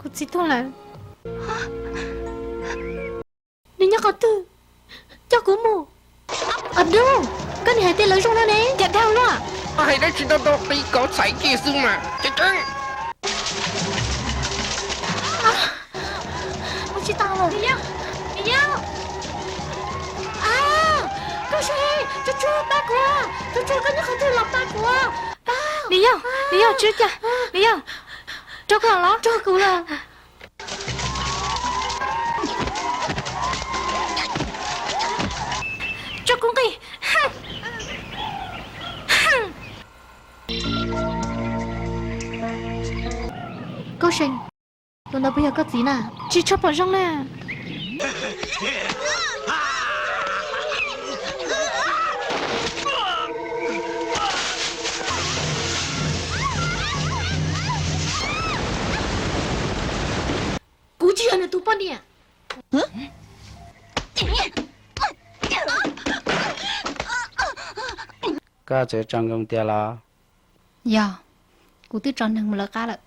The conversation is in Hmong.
Kuv txiv tuag lawm. Nws nyob qhov twg? Coj kuv mus. Ab Dub, koj nim hais tias lawv zoo no ne, cas dhau luaj? Hais dab tsi tau tau qi kauv txhais kiag xwb mas. Tseeb tseeb. Ua tsis tau lawm. Nws yau, nws yau. Koj seb, Tsuj Tsuj pab kuv, Tsuj Tsuj koj nyob qhov twg los pab kuv. Nws yau, nws yau, tsis ua cas, nws yau. Raug koj los? Raug kuv lawm. Tso kuv nqi. Koj seem, tus ntawd puas yog koj txiv na? Tsis tshua pom zoo na. Kuv tsis yog nws tus poj niam. Koj tseem tso nkoos tiag los? Yog, kuv twb tso neeg mus lawv qab lawm.